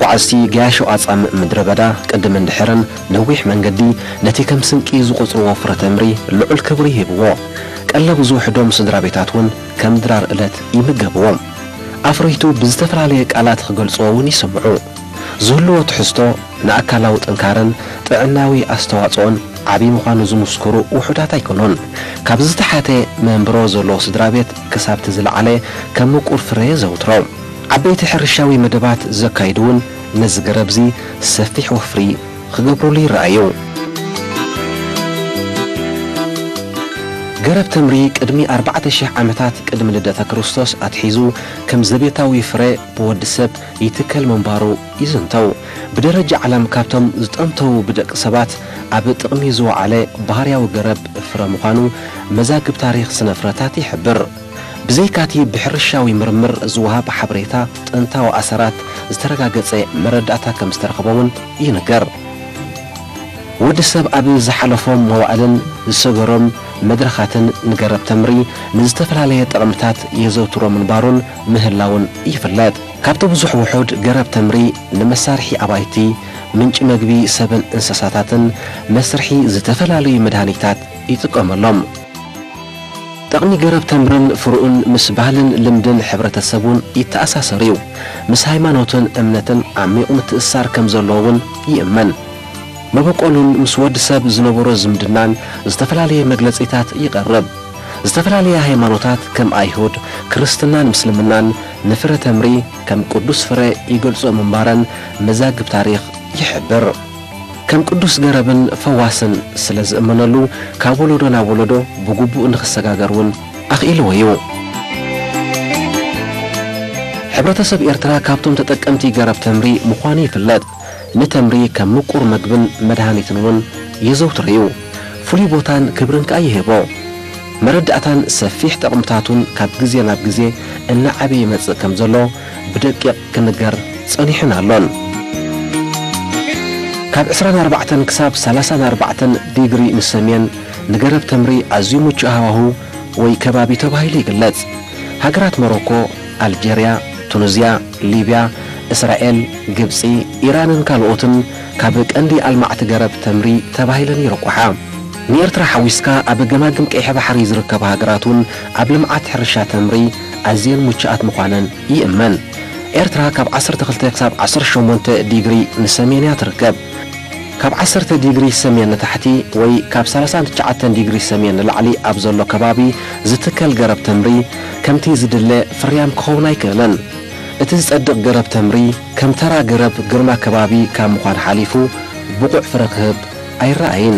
ጓዓዝቲ ገያሾ ኣጻምእ ምድረ በዳ ቅድምን ድሕርን ነዊሕ መንገዲ ነቲ ከም ስንቂ ዝቖጽርዎ ፍረ ተምሪ ልዑል ክብሪ ይህብዎ። ቀለብ ዝውሕዶም ስድራ ቤታት እውን ከም ድራር እለት ይምገብዎም። ኣፍረይቱ ብዝተፈላለየ ቃላት ክገልጽዎ እውን ይስምዑ። ዝህልዎ ትሕዝቶ ንኣካላዊ ጥንካረን ጥዕናዊ ኣስተዋጽኦን ዓቢ ምዃኑ ዝምስክሩ ውሑዳት ኣይኮኑን። ካብ ዝተሓተ መንብሮ ዘለዎ ስድራ ቤት ክሳብቲ ዝለዓለ ከም ምቁር ፍረ የዘውትሮ። ዓበይቲ ሕርሻዊ መደባት ዘካይዱ እውን ነዚ ገረብዚ ሰፊሕ ወፍሪ ክገብሩሉ ይረኣዩ። ገረብ ተምሪ ቅድሚ ኣርባዕተ ሽሕ ዓመታት ቅድሚ ልደተ ክርስቶስ ኣትሒዙ ከም ዘቤታዊ ፍረ ብወዲ ሰብ ይትከል ምንባሩ ይዝንተው። ብደረጃ ዓለም ካብቶም ዝጠንተዉ ብደቂ ሰባት ኣብ ጥቕሚ ዝወዓለ ባህርያዊ ገረብ ፍረ ምዃኑ መዛግብ ታሪኽ ስነ ፍረታት ይሕብር። ብዘይካቲ ብሕርሻዊ ምርምር ዝወሃብ ሓበሬታ ጥንታዊ ኣሰራት ዝተረጋገጸ መረዳእታ ከም ዝተረኽበ እውን ይንገር። ወዲ ሰብ ኣብ ዝሓለፎም መዋእልን ዝሰገሮም መድረኻትን ንገረብ ተምሪ ንዝተፈላለየ ጠቕምታት የዘውትሮ ምንባሩን ምህላውን ይፍለጥ። ካብቲ ብዙሕ ውሑድ ገረብ ተምሪ ንመሳርሒ ኣባይቲ፣ ምንጪ መግቢ ሰብን እንስሳታትን፣ መስርሒ ዝተፈላለዩ መድሃኒታት ይጥቀመሎም። ጠቕሚ ገረብ ተምርን ፍሩኡን ምስ ባህልን ልምድን ሕብረተሰቡን ይተኣሳሰር እዩ። ምስ ሃይማኖትን እምነትን ዓሚቕ ምትእስሳር ከም ዘለዎ እውን ይእመን። መበቆሉን ምስ ወዲ ሰብ ዝነበሮ ዝምድናን ዝተፈላለየ መግለጺታት ይቐርብ። ዝተፈላለያ ሃይማኖታት ከም ኣይሁድ፣ ክርስትናን ምስልምናን ንፍረ ተምሪ ከም ቅዱስ ፍረ ይገልጾ ምንባረን መዛግብ ታሪኽ ይሕብር። ከም ቅዱስ ገረብን ፈዋስን ስለ ዝእመነሉ ካብ ወለዶ ናብ ወለዶ ብግቡእ ንኽሰጋገር እውን ኣኽኢልዎ እዩ። ሕብረተሰብ ኤርትራ ካብቶም ተጠቀምቲ ገረብ ተምሪ ምዃኑ ይፍለጥ። ንተምሪ ከም ምቁር መግብን መድሃኒትን እውን የዘውትሮ እዩ። ፍሉይ ቦታን ክብርን ከኣ ይህቦ። መረዳእታን ሰፊሕ ጠቕምታቱን ካብ ግዜ ናብ ግዜ እናዓበየ ይመጽእ ከም ዘሎ ብደቂቕ ክንገር ጸኒሑን ኣሎን። ካብ ዕስራን ኣርባዕተን ክሳብ ሰላሳን ኣርባዕተን ዲግሪ ንሰሜን ንገረብ ተምሪ ኣዝዩ ምቹእ ሃዋሁ ወይ ከባቢ ተባሂሉ ይግለጽ። ሃገራት ሞሮኮ፣ ኣልጀርያ፣ ቱኒዝያ፣ ሊብያ፣ እስራኤል፣ ግብጺ፣ ኢራንን ካልኦትን ካብ ቀንዲ ኣልማዕቲ ገረብ ተምሪ ተባሂለን ይርቋሓ። ንኤርትራ ሓዊስካ ኣብ ገማግም ቀይሕ ባሕሪ ዝርከባ ሃገራት እውን ኣብ ልምዓት ሕርሻ ተምሪ ኣዝየን ምቹኣት ምዃነን ይእመን። ኤርትራ ካብ ዓሰርተ ክልተ ክሳብ ዓሰርተ ሸሞንተ ዲግሪ ንሰሜን እያ ትርከብ። ካብ ዓሰርተ ዲግሪ ሰሜን ንታሕቲ ወይ ካብ ሰላሳን ትሽዓተን ዲግሪ ሰሜን ንላዕሊ ኣብ ዘሎ ከባቢ ዝትከል ገረብ ተምሪ ከምቲ ዝድለ ፍርያም ክኸውን ኣይክእልን። እቲ ዝጸድቕ ገረብ ተምሪ ከም ተራ ገረብ ግርማ ከባቢ ካብ ምዃን ሓሊፉ ብቑዕ ፍረ ክህብ ኣይረኣይን።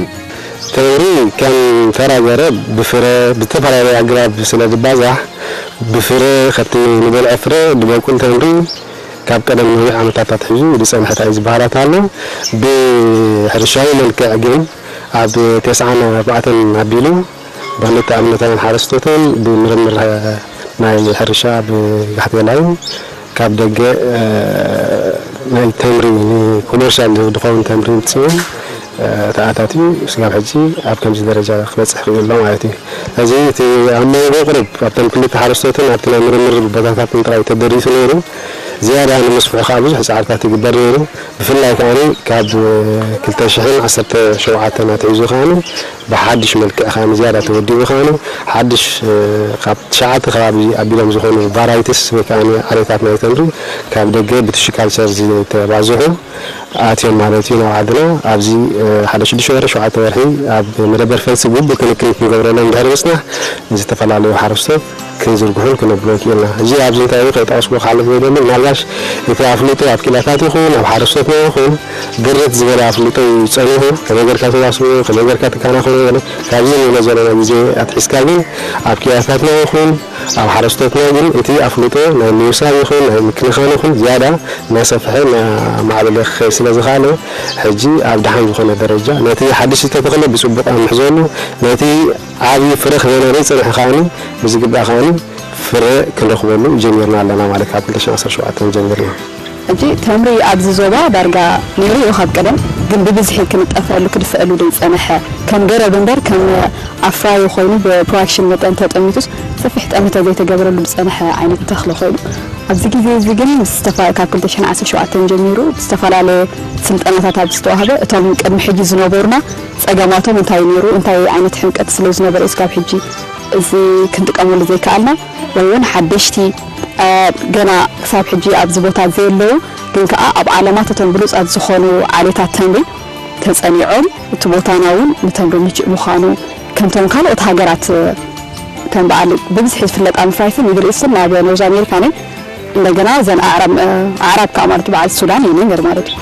ተምሪ ከም ተራ ገረብ ብፍረ ብዝተፈላለየ ኣግራብ ስለ ዝባዛሕ ብፍረ ከብቲ ንበልዖ ፍረ ዝበቁል ተምሪ ካብ ቀደም ነዊሕ ዓመታት ኣትሒዙ ዝጸንሐ እዩ ዝበሃል ኣሎ። ብሕርሻዊ መልክዕ ግን ኣብ ተስዓን ኣርባዕተን ኣቢሉ ብክልተ ኣብነታውያን ሓረስቶትን ብምርምር ናይ ሕርሻ ብጋሕቴላይን ካብ ደገ ናይ ተምሪ ንኮመርሻል ዝኸውን ተምሪ ዝጽውን ተኣታትዩ ስጋብ ሕጂ ኣብ ከምዚ ደረጃ ክበጽሕ ክእል ኣሎ ማለት እዩ። እዚ እቲ ኣብ መንጎ ቅርብ ኣብቶም ክልተ ሓረስቶትን ኣብቲ ናይ ምርምር ቦታታትን ጥራይ ተደሪቱ ነይሩ። ዝያዳ ንምስፍሑ ከዓ ብዙሕ ፃዕርታት ይግበር ነይሩ። ብፍላይ ከዓ ካብ ክልተ ሽሕን ዓሰርተ ሸውዓተን ኣትሒዙ ከዓ ብሓድሽ መልክዕ ከዓ ዝያዳ ተወዲቡ ከዓ ሓድሽ ካብ ትሽዓተ ከባቢ ኣቢሎም ዝኾኑ ቫራይቲስ ወይ ከዓ ዓሌታት ናይ ተምሪ ካብ ደገ ብቲሹካልቸር ዝተባዝሑ ኣትዮም ማለት እዩ ናብ ዓድና። ኣብዚ ሓደ ሽዱሽተ ወርሒ ሸውዓተ ወርሒ ኣብ መደበር ፈልሲ ግቡእ ክንክን ክንገብረሎም ድሕሪ ምፅናሕ ንዝተፈላለዩ ሓረስቶት ክንዝርግሑን ክነብሎ ክኢልና። እዚ ኣብዚ እንታይ እዩ ከይጠቐስኩ ክሓልፍ ዘይደሊ ምናልባሽ እቲ ኣፍልጦ ኣብ ክኢላታት ይኹን ኣብ ሓረስቶትና ይኹን ግርት ዝበለ ኣፍልጦ እዩ ጸኒሑ። ከመይ ጌርካ ተዋስቦ፣ ከመይ ጌርካ ትከናኸኖ ገለ ካብዚ ንብሎ ዘለና ግዜ ኣትሒዝካ ግን ኣብ ክኢላታትና ይኹን ኣብ ሓረስቶትና ግን እቲ ኣፍልጦ ናይ ምውሳብ ይኹን ናይ ምክንኻን ይኹን ዝያዳ እናሰፍሐ እናማዕበለ ክኸይድ ስለ ዝኸኣለ ሕጂ ኣብ ደሓን ዝኾነ ደረጃ ነቲ ሓድሽ ዝተተኽለ ብጽቡቕ ኣብ ምሕዘሉ ነቲ ዓብዪ ፍረ ክበና ዘይጸንሐ ከዓኒ ብዝግባእ ከዓኒ ፍረ ክንረኽበሉ ጀሚርና ኣለና ማለት ካብ ክልተ ሽሕን ዓሰርተ ሸውዓተን ጀሚርና። ሕጂ ተምሪ ኣብዚ ዞባ ዳርጋ ነይሩ እዩ ካብ ቀደም፣ ግን ብብዝሒ ክንጠፈሉ ክድፈአሉ ዝጸንሐ ከም ገረብ እምበር ከም ኣፍራዩ ኮይኑ ብፕሮዳክሽን መጠን ተጠሚቱስ ሰፊሕ ጠመተ ዘይተገበረሉ ዝጸንሐ ዓይነት ተኽሊ ኮይኑ ኣብዚ ግዜ እዚ ግን ምስ ተፋ- ካብ ክልተ ሽሕን ዓሰርተ ሸውዓተን ጀሚሩ ዝተፈላለየ ስልጠናታት ኣብ ዝተዋህበ እቶም ቅድሚ ሕጂ ዝነበሩና ጸገማቶም እንታይ ነይሩ እንታይ ዓይነት ሕምቀት ስለ ዝነበረ እዩ ስጋብ ሕጂ እዚ ክንጥቀመሉ ዘይከኣልና ወይ እውን ሓደሽቲ ገና ክሳብ ሕጂ ኣብዚ ቦታ ዘየለዉ ግን ከዓ ኣብ ዓለማት እቶም ብሉፃት ዝኾኑ ዓሌታት ተምሪ ተፀኒዖም እቲ ቦታና እውን ንተምሪ ምችእ ምዃኑ ከምቶም ካልኦት ሃገራት ከም በዓል ብብዝሒ ዝፍለጣ ምፍራይትን ሚድል ኢስትን ናብ ኖርዝ ኣሜሪካን እንደገና ዘን ኣዕራብ ኣዕራብ ከዓ ማለት በዓል ሱዳን እዩ መንገድ ማለት እዩ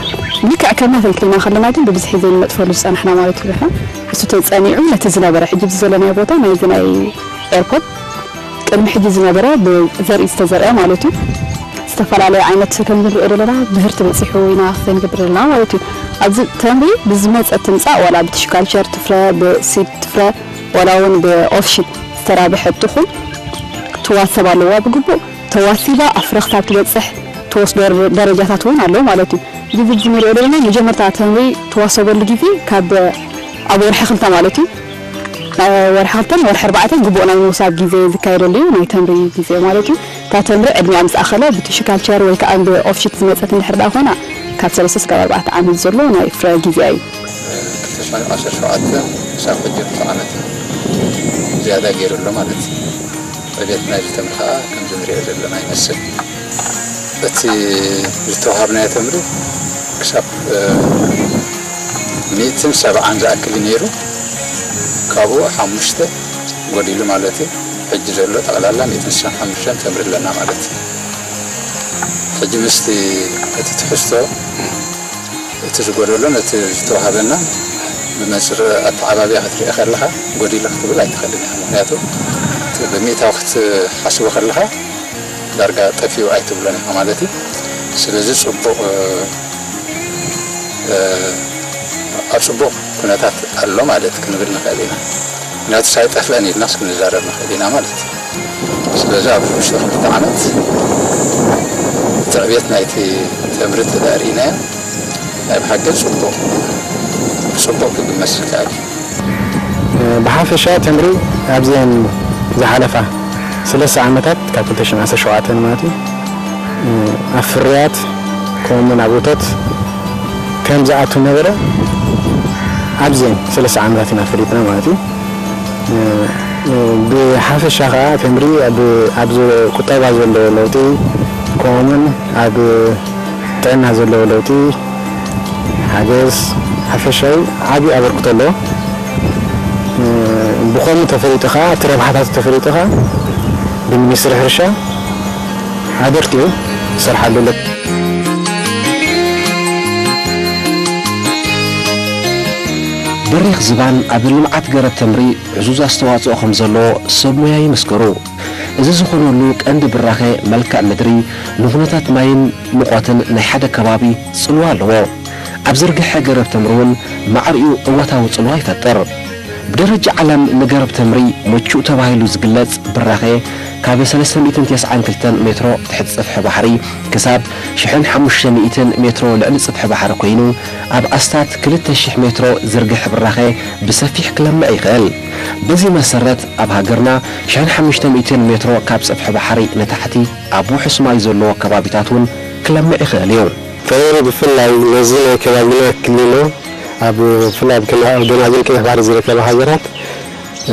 ልክዕ ከም መተልከይና ከለና ግን ብብዝሒ ዘይንነጥፈሉ ዝፀናሕና ማለት እዩ እሱ ተፀኒዑ ነቲ ዝነበረ ሕጂ ዘለናዮ ቦታ ናይዚ ናይ ኤርፖርት ቅድሚ ሕጂ ዝነበረ ብዘርኢ ዝተዘርአ ማለት እዩ። ዝተፈላለዩ ዓይነት ከም ንሪኦ ዘለና ምህርቲ በፂሑ ኢና ክንገብር ዘለና ማለት እዩ። ኣብዚ ተምሪ ብዝመፀ ትምፃእ ዋላ ብቲሹካልቸር ትፍረ ብሲድ ትፍረ ዋላ እውን ብኦፍሺት ዝተራብሐ ትኹን ትዋሰብ ኣለዋ ብግቡእ ተዋሲባ ኣብ ፍረ ክሳብ ትበፅሕ ትወስዶ ደረጃታት እውን ኣለዉ ማለት እዩ። እዚ ዝንሪኦ ዘለና መጀመርታ ተምሪ ትዋሰበሉ ግዜ ካብ ኣብ ወርሒ ክልተ ማለት እዩ ወርሒ ክልተን ወርሒ ኣርባዕተን ግቡእ ናይ ምውሳብ ግዜ ዝካየደሉ እዩ ናይ ተምሪ ግዜ ማለት እዩ እታ ተምሪ ዕድሚኣ ምስ ኣኸለ ብቲሹካልቸር ወይ ከዓ ብኦፍሺት ዝመፀት እንድሕር ዳ ኮይና ካብ ሰለስተ ስጋብ ኣርባዕተ ዓመት ዘሎ ናይ ፍረ ግዜኣ እዩ ክልተ ሺሕ ዓሰርተ ሸውዓተ ክሳብ ሕጂ ብዙሕ ዓመት ዝያዳ ገይሩ ኣሎ ማለት እዩ ዕቤት ናይዚ ተምሪ ከዓ ከምዚ ንሪኦ ዘለና ይመስል እቲ ዝተዋሃብናዮ ተምሪ ክሳብ ሚእትን ሰብዓን ዝኣክል ነይሩ ካብኡ ሓሙሽተ ጎዲሉ ማለት እዩ ሕጂ ዘሎ ጠቕላላ ሚእትን ስሳን ሓሙሽተን ተምሪ ኣለና ማለት እዩ ሕጂ ምስቲ እቲ ትሕዝቶ እቲ ዝጎደሎን እቲ ዝተዋሃበና ብመንፅር ኣተዓባብያ ክትሪኦ ከለካ ጎዲሉ ክትብል ኣይትኽእልን ኢኻ ምክንያቱ ብሚእታዊ ክትሓስቦ ከለካ ዳርጋ ጠፊኡ ኣይትብሎን ኢኻ ማለት እዩ ስለዚ ፅቡቕ ኣብ ፅቡቕ ኩነታት ኣሎ ማለት ክንብል ንኽእል ኢና ምክንያቱ ሳይጠፍአን ኢልናስ ክንዛረብ ንኽእል ኢና ማለት እዩ ስለዚ ኣብዚ ውሽጢ ክልተ ዓመት እቲ ዕብየት ናይቲ ተምሪ እንተ ርኢናዮ ናይ ብሓቂ ፅቡቕ ብፅቡቕ ክግመት ዝከኣል እዩ ብሓፈሻ ተምሪ ኣብዘን ዝሓለፋ ሰለስተ ዓመታት ካብ ክልተ ሽሕን ዓሰርተ ሸውዓተን ማለት እዩ ኣብ ፍርያት ከምኡውን ኣብ እቶት ከም ዝኣቱ ነበረ ኣብዘን ሰለስተ ዓመታት ኢና ፈሊጥና ማለት እዩ ብሓፈሻ ከዓ ተምሪ ኣብ ቁጠባ ዘለዎ ለውጢ ከምኡውን ኣብ ጥዕና ዘለዎ ለውጢ ሓገዝ ሓፈሻዊ ዓብዪ ኣበርክቶ ኣለዎ። ብኸምኡ ተፈሊጡ ከዓ እቲ ረብሓታቱ ተፈሊጡ ከዓ ብሚኒስትሪ ሕርሻ ኣበርቲዑ ይሰርሓሉ ኣሎ። በሪኽ ዝባን ኣብ ልምዓት ገረብ ተምሪ ዕዙዝ ኣስተዋፅኦ ከም ዘለዎ ሰብ ሞያ ይምስክሩ። እዚ ዝኾነሉ ቀንዲ ብራኸ መልክዕ ምድሪ ንኹነታት ማይን ሙቐትን ናይ ሓደ ከባቢ ፅልዋ ኣለዎ። ኣብ ዝርግሐ ገረብ ተምሪ እውን ማዕሪኡ እወታዊ ፅልዋ ይፈጥር። ብደረጃ ዓለም ንገረብ ተምሪ ምቹእ ተባሂሉ ዝግለፅ ብራኸ ካብ ሰለስተ ሚእትን ተስዓን ክልተን ሜትሮ ትሕቲ ፅፍሒ ባሕሪ ክሳብ ሽሕን ሓሙሽተ ሚእትን ሜትሮ ልዕሊ ፅፍሒ ባሕሪ ኮይኑ ኣብ ኣስታት ክልተ ሽሕ ሜትሮ ዝርግሐ ብራኸ ብሰፊሕ ክለምዕ ይኽእል። በዚ መሰረት ኣብ ሃገርና ሽሕን ሓሙሽተ ሚእትን ሜትሮ ካብ ፅፍሒ ባሕሪ ንታሕቲ ኣብ ውሑስ ማይ ዘለዎ ከባቢታት እውን ክለምዕ ይኽእል እዩ። ተምሪ ብፍላይ ነዚ ናይ ከባቢና ክሊማ ኣብ ብፍላይ ኣብ ደናግል ቀይሕ ባሕሪ ዝርከባ ሃገራት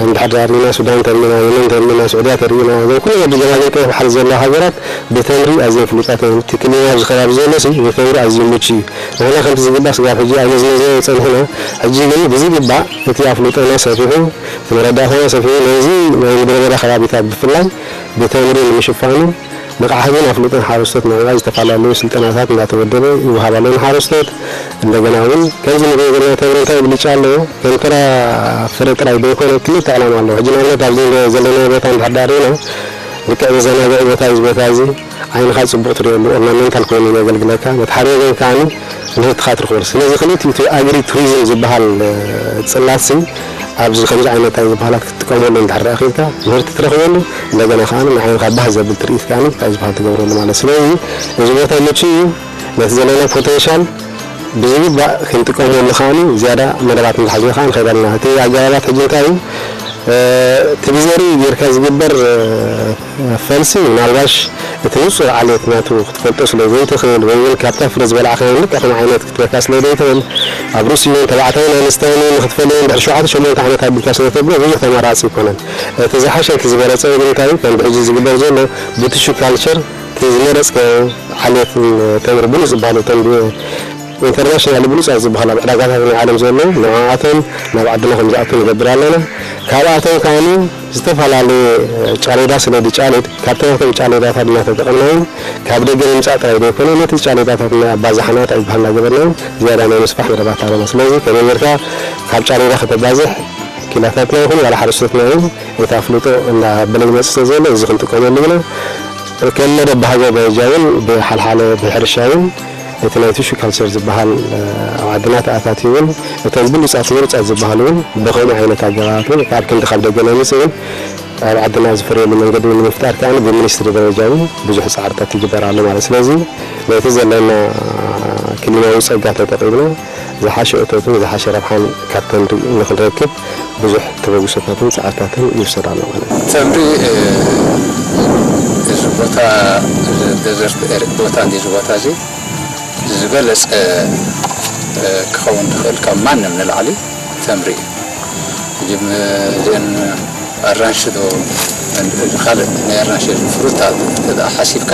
እንድሕር ዳሪና ሱዳን ተርሚና፣ የመን ተርሚና፣ ስዑድያ ተርሚና፣ እዘን ኩለን ኣብ ደናግል ቀይሕ ባሕሪ ዘለዋ ሃገራት ብተምሪ ኣዝየን ፍሉጣት እየን። እቲ ክሊማ ኣብዚ ከባቢ ዘሎ ሲ ብተምሪ ኣዝዩ ምቹ እዩ። ንሕና ከምቲ ዝግባእ ስጋብ ሕጂ ኣይነዝነዝናዮ ጸኒሕና፣ ሕጂ ግን ብዝግባእ እቲ ኣፍልጦና ሰፊሑ፣ እቲ መረዳእታና ሰፊሑ፣ ነዚ ናይ ምድረ በዳ ከባቢታት ብፍላይ ብተምሪ ንምሽፋኑ ንቕሓትን ኣፍልጦን ሓረስቶት ንምዕባይ ዝተፈላለዩ ስልጠናታት እንዳተወደበ ይወሃብ ኣሎ ንሓረስቶት። እንደገና እውን ከምዚ ንሪኦ ዘለና ተምሪ እንታይ ብልጫ ኣለዎ? ከም ተራ ፍረ ጥራይ ዘይኮነ ክልተ ዕላማ ኣለዎ። ሕጂ ንኣብነት ኣብዚ ንሪኦ ዘለና ቦታ እንድሕር ደኣ ርኢና ልክዕ መዘናግዒ ቦታ እዩ እዚ ቦታ እዚ። ዓይንኻ ፅቡቕ ትሪኦ ኣሎ፣ ኦርናሜንታል ኮይኑ የገልግለካ። በቲ ሓደ ወገን ከዓኒ ምህርትኻ ትረኽበሉ። ስለዚ ክልቲኡ እቲ ኣግሪ ቱሪዝም ዝበሃል ፅላት ሲ ኣብዚ ከምዚ ዓይነት እንታይ ዝበሃላት ክትጥቀመሉ እንድሕር ደኣ ኽኢልካ ምህርቲ ትረኽበሉ፣ እንደገና ከዓ ንዓይንኻ ባህ ዘብል ትርኢት ከዓ እንታይ ዝበሃል ትገብረሉ ማለት። ስለዚ እዚ ቦታ ምቹእ እዩ። ነቲ ዘለና ፖቴንሻል ብዝግባእ ክንጥቀመሉ ከዓኒ ዝያዳ መደባት እንዳሓዝና ከዓ ንኸይድ ኣለና። እቲ ኣገባባት ሕጂ እንታይ እዩ? እቲ ብዘርኢ ጌርካ ዝግበር ፈልሲ ምናልባሽ እቲ ንጹር ዓሌት ናቱ ክትፈልጦ ስለ ዘይትኽእል ወይ እውን ካብታ ፍረ ዝበላዕካዮ ልክዕ ከም ዓይነት ክትበካ ስለ ዘይትኽእል ኣብ ርእሲኡ ተባዕታይን ኣንስታይን ንክትፈልዮም ድሕሪ ሸውዓተ ሸሞንተ ዓመት ኣቢልካ ስለ ተብሎ ብዙሕ ተመራጺ ኣይኮነን። እቲ ዝሓሸ እቲ ዝበለጸ ግን እንታይ እዩ? ከም ብሕጂ ዝግበር ዘሎ ብቲሹ ካልቸር እቲ ዝመረጽካዮ ዓሌትን ተምሪ ብሉጽ ዝበሃሉ ተምሪ ኢንተርናሽናል ብሉጻት ዝበሃሉ ኣብ ዕዳጋታት ናይ ዓለም ዘለዉ ንዓኣቶም ናብ ዓድና ከም ዝኣቱ ንገብር ኣለና። ካብኣቶም ከዓኒ ዝተፈላለየ ጫሌዳ ስለ ዝጫሌድ ካብቶም ናቶም ጫሌዳታት ድማ ተጠቐምና እውን ካብ ደገ ንምምፃእ ጥራይ ዘይኮነ ነቲ ጫሌዳታት እናባዛሕና እንታይ ዝበሃል እናገበርና እውን ዝያዳ ናይ ምስፋሕ መደባት ኣለና። ስለዚ ከመይ ጌርካ ካብ ጫሌዳ ከተባዝሕ ኪላታትና ይኹን ዋላ ሓረስቶትና እውን እቲ ኣፍልጦ እናበለ ይመፅእ ስለ ዘሎ እዚ ክንጥቀመሉ ኢና። ከም መደብ ብሃገር ደረጃ እውን ብሓልሓለ ብሕርሻ እውን እቲ ናይ ቲሹ ካልቸር ዝበሃል ኣብ ዓድና ተኣታትዩ እውን እቶም ብሉፃት ምሩፃት ዝበሃሉ እውን ብኸምኡ ዓይነት ኣገባባት እውን ካብ ክንዲ ካብ ደገ ናይ ምፅእ እውን ኣብ ዓድና ዝፈርየሉ መንገዲ እውን ንምፍጣር ከዓ ብሚኒስትሪ ደረጃ እውን ብዙሕ ፃዕርታት ይግበር ኣሎ ማለት። ስለዚ ነቲ ዘለና ክሊማዊ ፀጋ ተጠቂምና ዝሓሸ እቶትን ዝሓሸ ረብሓን ካብ ተምሪ ንክንረክብ ብዙሕ ተበግሶታትን ፃዕርታትን ይውሰድ ኣሎ ማለት እዩ። ተምሪ እዚ ቦታ ደዘርት ኤሪያ ቦታ እንዲ እዚ ቦታ እዚ ዝበለፀ ክኸውን ዝኽእል ካብ ማንም ንላዕሊ ተምሪ እዩ። ሕጂ እዘን ኣራንሺ ዶ ካልእ ናይ ኣራንሺ ፍሩታ ተደኣ ሓሲብካ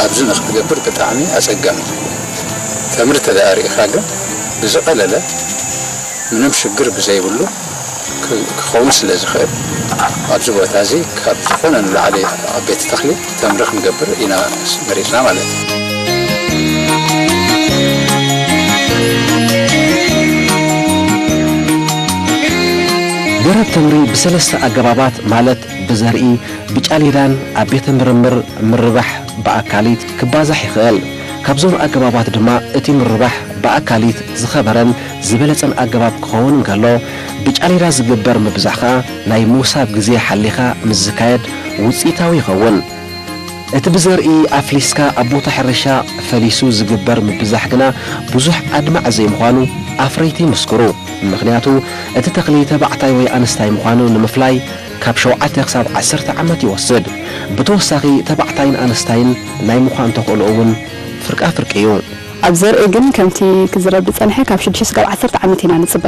ኣብዚ ንክትገብር ብጣዕሚ ኣፀጋሚ እዩ። ተምሪ ተደኣ ርኢኻ ግን ብዝቐለለ ምንም ሽግር ብዘይብሉ ክኸውን ስለ ዝኽእል ኣብዚ ቦታ እዚ ካብ ዝኾነ ንላዕሊ ዓበይቲ ተኽሊ ተምሪ ክንገብር ኢና መሪፅና ማለት እዩ። ገረብ ተምሪ ብሰለስተ ኣገባባት ማለት ብዘርኢ፣ ብጫሌዳን ኣብ ቤተ ምርምር ምርባሕ ብኣካሊት ክባዛሕ ይኽእል። ካብዞም ኣገባባት ድማ እቲ ምርባሕ ብኣካሊት ዝኸበረን ዝበለጸን ኣገባብ ክኸውን እንከሎ፣ ብጫሌዳ ዝግበር ምብዛሕ ከኣ ናይ ምውሳብ ግዜ ሓሊኻ ምስ ዝካየድ ውጽኢታዊ ይኸውን። እቲ ብዘርኢ ኣፍሊስካ ኣብ ቦታ ሕርሻ ፈሊሱ ዝግበር ምብዛሕ ግና ብዙሕ ኣድማዒ ዘይምዃኑ ኣፍረይቲ ይምስክሩ። ምኽንያቱ እቲ ተኽሊ ተባዕታይ ወይ ኣንስታይ ምዃኑ ንምፍላይ ካብ ሸውዓተ ክሳብ ዓሰርተ ዓመት ይወስድ። ብተወሳኺ ተባዕታይን ኣንስታይን ናይ ምዃን ተኽእሎኡ እውን ፍርቃ ፍርቂ እዩ። ኣብ ዘርኢ ግን ከምቲ ክዝረብ ዝጸንሐ ካብ ሽዱሽተ ክሳብ ዓሰርተ ዓመት ኢና ንጽበ።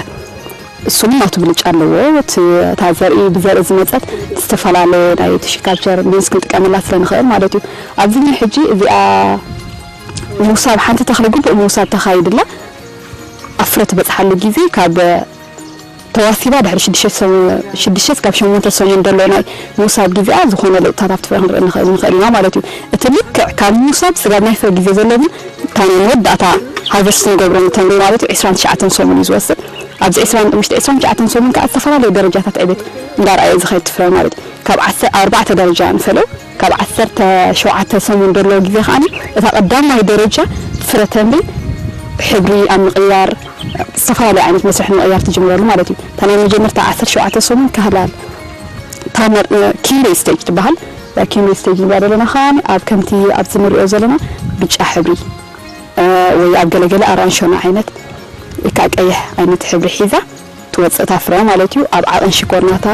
እሱም ናቱ ብልጫ ኣለዎ። እቲ እታ ዘርኢ ብዘርኢ ዝመጸት ዝተፈላለየ ናይ ቲሹ ካልቸር ሚንስ ክንጥቀመላ ስለ ንኽእል ማለት እዩ። ኣብዚ ግን ሕጂ እዚኣ ምውሳብ ሓንቲ ተኽሊ ግቡእ ምውሳብ ተኻይድላ ኣብ ፍረ ትበጽሓሉ ግዜ ካብ ተዋሲባ ድሕሪ ሽዱሽተ ሰሙ- ሽዱሽተ ካብ ሸሞንተ ሰሙን ዘሎ ናይ ምውሳብ ግዜኣ ዝኾነ ለውጥታት ኣብቲ ፍረ ክንርኢ ንኽእል ንኽእል ኢና ማለት እዩ። እቲ ልክዕ ካብ ምውሳብ ስጋብ ናይ ፍረ ግዜ ዘሎ ግን እታ ናይ መወዳእታ ሃርቨስት ንገብሮ ንተምሪ ማለት እዩ ዕስራን ትሽዓተን ሰሙን እዩ ዝወስድ። ኣብዚ ዕስራን ውሽጢ ዕስራን ትሽዓተን ሰሙን ከዓ ዝተፈላለዩ ደረጃታት ዕቤት እንዳረኣየ ዝኸይድ እቲ ፍረ ማለት እዩ። ካብ ዓሰርተ ኣርባዕተ ደረጃ ንፈለው ካብ ዓሰርተ ሸውዓተ ሰሙን ዘሎ ግዜ ከዓ እታ ቀዳማይ ደረጃ ፍረ ተምሪ ሕብሪ ኣብ ምቕያር ዝተፈላለዩ ዓይነት መስርሕ ንምቕያር ትጅምረሉ ማለት እዩ። እታ ናይ መጀመርታ ዓሰርተ ሸውዓተ ሰሙን ካህላል ታመር ኪንዶ ስቴጅ ትበሃል። ኪንዶ ስቴጅ ንብላ ዘለና ከዓ ኣብ ከምቲ ኣብዚ ንሪኦ ዘለና ብጫ ሕብሪ ወይ ኣብ ገለገለ ኣራንሸኖ ዓይነት ወይ ከዓ ቀይሕ ዓይነት ሕብሪ ሒዛ ትወፅእ እታ ፍረ ማለት እዩ። ኣብ ዓቐን ሽኮር ናታ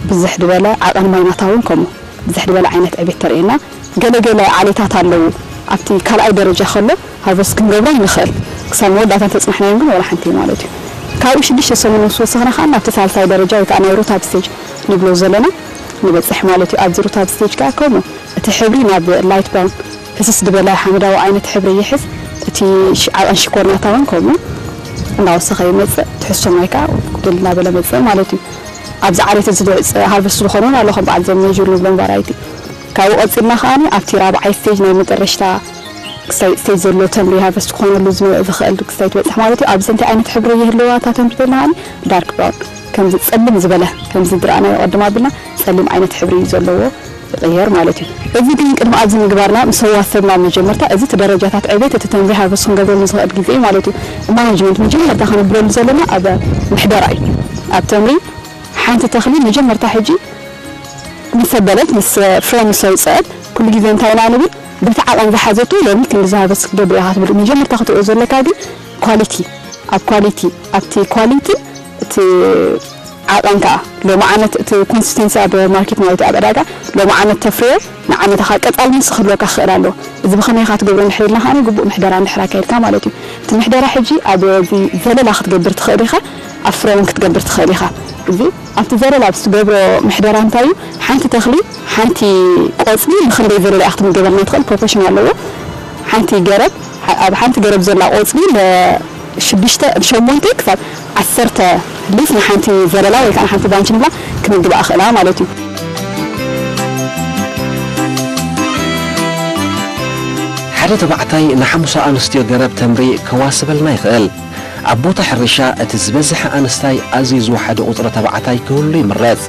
ብዝሕ ዝበለ ዓቐን ማይ ናታ እውን ከምኡ ብዝሕ ዝበለ ዓይነት ዕቤት ተርእየና። ገለገለ ዓሌታት ኣለዉ ኣብቲ ካልኣይ ደረጃ ከሎ ሃርቨስት ክንገብሮም ንኽእል። ክሳብ መወዳእታ እንተፅናሕናዮም ግን ዋላ ሓንቲ እዩ ማለት እዩ። ካብኡ ሽዱሽተ ሰሙን ምስ ወሰኽና ከዓ ናብቲ ሳልሳይ ደረጃ ወይ ከዓ ናይ ሩታብ ስቴጅ ንብሎ ዘለና ንበፅሕ ማለት እዩ። ኣብዚ ሩታብ ስቴጅ ከዓ ከምኡ እቲ ሕብሪ ናብ ላይት ብራውን ህስስ ዝበለ ሓመዳዊ ዓይነት ሕብሪ ይሕዝ። እቲ ዓቐን ሽኮር ናታ እውን ከምኡ እንዳወሰኸ ይመፅእ። ትሕዝቶ ማይ ከዓ ጉድል እናበለ መፅእ ማለት እዩ። ኣብዚ ዓሌት እዚ ሃርቨስት ዝኾነ እውን ኣሎ ከም በዓል ዘመን ጁል ንብሎም ቫራይቲ። ካብኡ ቀፂልና ከዓ ኣብቲ ራብዓይ ስቴጅ ናይ መጠረሽታ ክስታይ ስቴጅ ዘሎ ተምሪ ሃርቨስት ክኾነሉ ዝኽእል ክስታይ ትበፅሕ ማለት እዩ። ኣብዚ እንታይ ዓይነት ሕብሪ ይህልዋ እታ ተምሪ ዘለና ዳርክ ብራውን ከምዚ ፀልም ዝበለ ከምዚ ዝረኣናዮ ቅድም ኣብልና ፀሊም ዓይነት ሕብሪ እዩ ዘለዎ ይቕየር ማለት እዩ። እዚ ግን ቅድሚ ኣብዚ ምግባርና ምስ ኣዋሰብና መጀመርታ እዚ እቲ ደረጃታት ዕቤት እቲ ተምሪ ሃርቨስት ክንገብረሉ ዝኽእል ግዜ እዩ ማለት እዩ። ማኔጅመንት መጀመርታ ከነብረሉ ዘለና ኣብ ምሕደራ እዩ። ኣብ ተምሪ ሓንቲ ተኽሊ መጀመርታ ሕጂ ምስ ኣበለት ምስ ፍረ ምስ ኣውፅአት ኩሉ ግዜ እንታይ ኢና ንብል በቲ ዓቐን ዝሓዘቶ ሎሚ ክንዲ ዝሃበስ ክትገብር ኢኻ ትብል። መጀመርታ ክትሪኦ ዘለካ ግን ኳሊቲ፣ ኣብ ኳሊቲ፣ ኣብቲ ኳሊቲ እቲ ዓቐን ከኣ ሎሚ ዓመት እቲ ኮንሲስተንሲ ኣብ ማርኬት ማለት ኣብ ዕዳጋ ሎሚ ዓመት ተፍርዮ ንዓመታ ከኣ ቀጻልነት ክህልወካ ክኽእል ኣለዎ። እዚ ብኸመይ ኢኻ ትገብሮ እንድሕር ኢልና ከኣ ግቡእ ምሕደራ እንድሕር ኣካይድካ ማለት እዩ። እቲ ምሕደራ ሕጂ ኣብ እዚ ዘለላ ክትገብር ትኽእል ኢኻ፣ ኣብ ፍረ እውን ክትገብር ትኽእል ኢኻ። እዚ ኣብቲ ዘለላ ኣብ ትገብሮ ምሕደራ እንታይ እዩ? ሓንቲ ተኽሊ፣ ሓንቲ ቆጽሊ ንኽንደይ ዘለላ ኢኻ ክትምገበልና ትኽእል ፕሮፖርሽን ኣለዎ። ሓንቲ ገረብ፣ ኣብ ሓንቲ ገረብ ዘላ ቆጽሊ ንሽዱሽተ፣ ሸሞንተ ክሳብ ዓሰርተ ሊፍ ንሓንቲ ዘለላ ወይ ከዓ ንሓንቲ ባንች ንብላ ክምግባ እኽእላ ማለት እዩ። ሓደ ተባዕታይ ንሓሙሳ ኣንስትዮ ገረብ ተምሪ ከዋስበልና ይኽእል። ኣብ ቦታ ሕርሻ እቲ ዝበዝሐ ኣንስታይ ኣዝዩ ዝወሓደ ቁጽሪ ተባዕታይ ክህሉ ይምረጽ።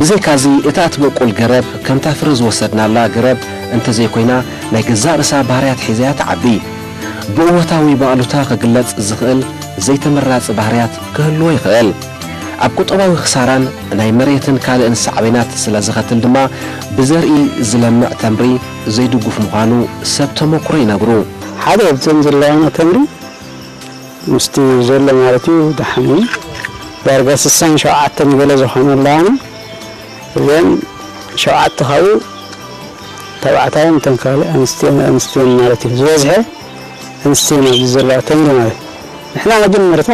ብዘይካዚ እታ እትበቁል ገረብ ከምታ ፍረ ዝወሰድናላ ገረብ እንተዘይኮይና ናይ ገዛእ ርእሳ ባህርያት ሒዛ እያ ትዓቢ። ብእወታዊ ብኣሉታ ክግለጽ ዝኽእል ዘይተመራጺ ባህርያት ክህልዎ ይኽእል። ኣብ ቁጠባዊ ክሳራን ናይ መሬትን ካልእን ሳዕቤናት ስለ ዘኸትል ድማ ብዘርኢ ዝለምዕ ተምሪ ዘይድጉፍ ምዃኑ ሰብ ተመኩሮ ይነግሩ። ሓደ ኣብዘን ዘለዋና ተምሪ ምስቲ ዘሎ ማለት እዩ ደሓን እዩ። ዳርጋ ስሳን ሸውዓተን ገለ ዝኾነ ኣለዋና። እዘን ሸውዓተ ካብኡ ተባዕታይን እተን ካልእ ኣንስትዮን ኣንስትዮን ማለት እዩ። ዝበዝሐ ኣንስትዮን ኣብዚ ዘለዋ ተምሪ ማለት እዩ። ንሕና መጀመርታ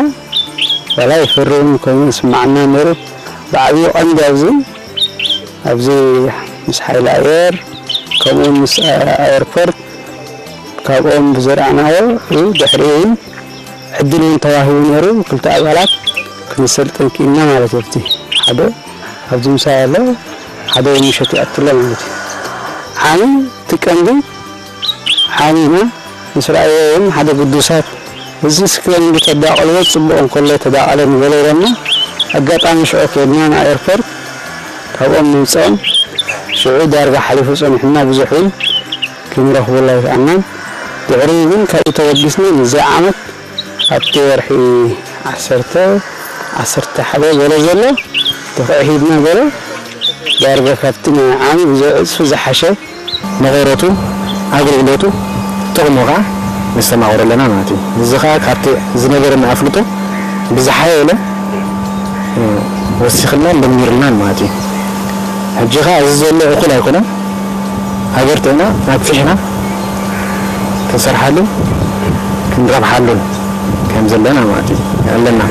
ዋላ ይፈርም ከምኡ ይስማዓና ነይሩ። ብዓብዩ ቀንዲ ኣብዚ ኣብዚ ምስ ሓይሊ ኣየር ከምኡ ምስ ኣየርፖርት ካብኦም ብዘርኣናዮ እዩ። ድሕሪኡ እውን ዕድል እውን ተዋሂቡ ነይሩ። ክልተ ኣባላት ክንሰልጥን ክኢልና ማለት እዩ። ኣብቲ ሓደ ኣብዚ ምሳይ ኣሎ፣ ሓደ እውን ምሸት ይኣቱ ኣሎ ማለት እዩ። ዓሚ እቲ ቀንዲ ዓሚና ምስ ረኣዮ እውን ሓደ ግዱሳት እዚ ስክሪን ተዳቐልዎ ጽቡቕ እንከሎ ተዳቐለ ንበሎ ኢሎምና። ኣጋጣሚ ሽዑ ከድና ንኣየርፖርት ካብኦም ምምጽኦም ሽዑ ዳርጋ ሓሊፉ ጸኒሑና ብዙሕ እውን ክንረኽበሉ ኣይከኣልናን። ድሕሪኡ ግን ካብኡ ተበጊስና ምስዚ ዓመት ኣብቲ ወርሒ ዓሰርተ ዓሰርተ ሓደ ገለ ዘሎ ተኽዒ ሂብና ገለ ዳርጋ ካብቲ ናይ ዓሚ ብዘይ ዕጽፊ ዝሓሸ መቐረቱ ኣገልግሎቱ ጥቕሙ ከዓ ነስተማቕሮ ኣለና ማለት እዩ። እዚ ከዓ ካብቲ ዝነበረና ኣፍልጦ ብዝሓየለ ወሲኽልናን ደሚርልናን ማለት እዩ። ሕጂ ከዓ እዚ ዘሎ እኹል ኣይኮነን። ሃገር ጥዕና ኣግፊሕና ክንሰርሓሉን ክንረብሓሉን ከም ዘለና ማለት እዩ ኣለና።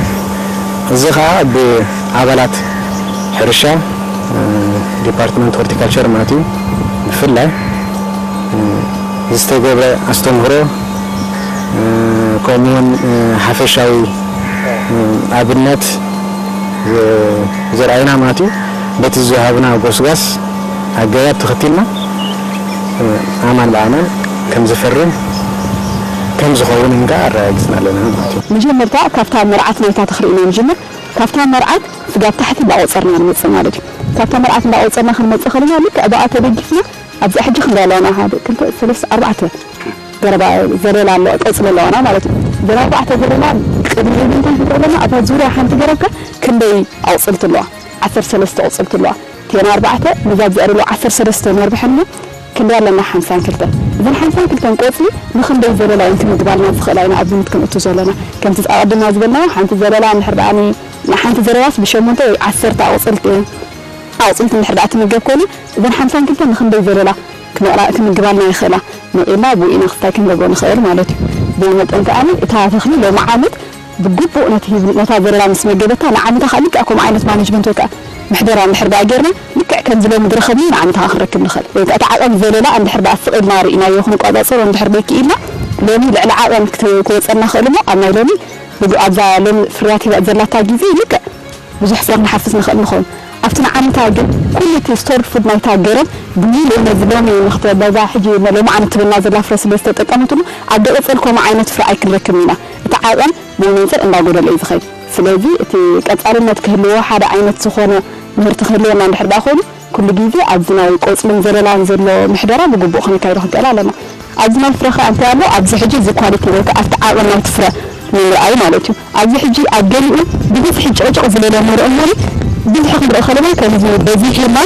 እዚ ከዓ ብኣባላት ሕርሻ ዲፓርትመንት ሆርቲካልቸር ማለት እዩ ብፍላይ ዝተገብረ ኣስተምህሮ ከምኡውን ሓፈሻዊ ኣብነት ዘርኣዩና ማለት እዩ። በቲ ዝወሃቡና ጎስጓስ ኣገባብ ተኸቲልና ኣማን ብኣማን ከም ዝፈርም ከም ዝኸውን እንካ ኣረጋጊፅና ኣለና ማለት እዩ። መጀመርታ ካብታ መርዓት ናይታ ተኽሪ ኢና ንጅምር። ካብታ መርዓት ስጋብ ታሕቲ እንዳቆፀርና ንመፅእ ማለት እዩ። ካብታ መርዓት እንዳቆፀርና ክንመፅእ ከለና ልክዕ ብኣ ተደጊፍና ኣብዛ ሕጂ ክንሪኣ ኣለና ሓደ ክልተ ሰለስተ ኣርባዕተ ገረባ ዘለላ ኣለዋ ቆፅሊ ኣለዋና ማለት እዩ። እዘን ኣርባዕተ ዘለላ ቅድሚ እንታይ ክንሪኦ ኣለና ኣብታ ዙርያ ሓንቲ ገረብካ ክንደይ ኣቁፅልቲ ኣለዋ? ዓሰርተ ሰለስተ ቆፅልቲ ኣለዋ። እተን ኣርባዕተ ነዛ ኣብዚኣ ዘለዋ ዓሰርተ ሰለስተ ነርብሐን እሞ ክንደይ ኣለና ሓምሳን ክልተን። እዘን ሓምሳን ክልተን ቆፅሊ ንክንደይ ዘለላ እየን ክምግባልና ዝኽእላ ኢና ኣብ ግምት ክንእቱ ዘለና። ከምቲ ኣቐድምና ዝበልናዮ ሓንቲ ዘለላ እንድሕር ደኣ ሓንቲ ዘለላስ ብሸሞንተ ወይ ዓሰርተ ኣቑፅልቲ እየን ኣቑፅልቲ እንድሕር ደኣ ትምገብ ኮይና እዘን ሓምሳን ክልተን ንክንደይ ዘለላ ክምቕራ- ክምግባልና ይኽእላ መቒልና ብኡ ኢና ክስታይ ክንገብሮ ንኽእል ማለት እዩ። ብኡ መጠን ከኣ እታ ተኽሊ ሎሚ ዓመት ብግቡእ ነቲ ሂብ- ነታ ዘለላ ምስ መገበታ ንዓመታ ከኣ ልክዕ ከምኡ ዓይነት ማኔጅመንት ወይ ከኣ ምሕደራ እንድሕር ደኣ ጌርና ልክዕ ከምዚ ሎሚ ዝረኸብናዮ ንዓመታ ከኣ ክንረክብ ንኽእል ወይ ከኣ እቲ ዓቐን ዘለላ እንድሕር ደኣ ስቕ ኢልና ርኢናዮ ክንቋጻጸሮ እንድሕር ደይክኢልና ሎሚ ልዕሊ ዓቐን ክት- ክወጸና ይኽእል እሞ ኣብ ናይ ሎሚ ብግ- ኣብዛ ሎም ፍርያት ሂባ ዘላታ ግዜ ልክዕ ብዙሕ ፍረ ክንሓፍስ ንኽእል ንኸውን። ኣብቲ ንዓመታ ግን ኩሉ እቲ ስቶርድ ፉድ ናይታ ገረብ ብሙሉኡ ነዚ ሎሚ ንኽተ- ነዛ ሕጂ ሎሚ ዓመት ትበና ዘላ ፍረ ስለ ዝተጠቀመትሉ ኣብ ዝቕጽል ከምኡ ዓይነት ፍረ ኣይክንረክብን ኢና። እቲ ዓቐን ብኡ መንጽር እንዳጎደለ እዩ ዝኸይድ። ስለዚ እቲ ቀጻልነት ክህልዎ ሓደ ዓይነት ዝኾነ ምህርቲ ክህልወና እንድሕር ደኣ ኮይኑ ኩሉ ግዜ ኣብዚ ናይ ቆጽልን ዘለላን ዘሎ ምሕደራ ብግቡእ ከነካይዶ ክንክእል ኣለና። ኣብዚ ናይ ፍረ ከኣ እንታይ ኣሎ? ኣብዚ ሕጂ እዚ ኳሊቲ ወይ ከኣ ኣብቲ ዓቐን ናይቲ ፍረ ንምርኣይ ማለት እዩ። ኣብዚ ሕጂ ኣብ ገሊኡ ብብዝሒ ጭቕጭቕ ዝበለ ንርኢ እሞ ብዙሕ ክንርኢ ከለና ከምዚ በዚሑ ኢልና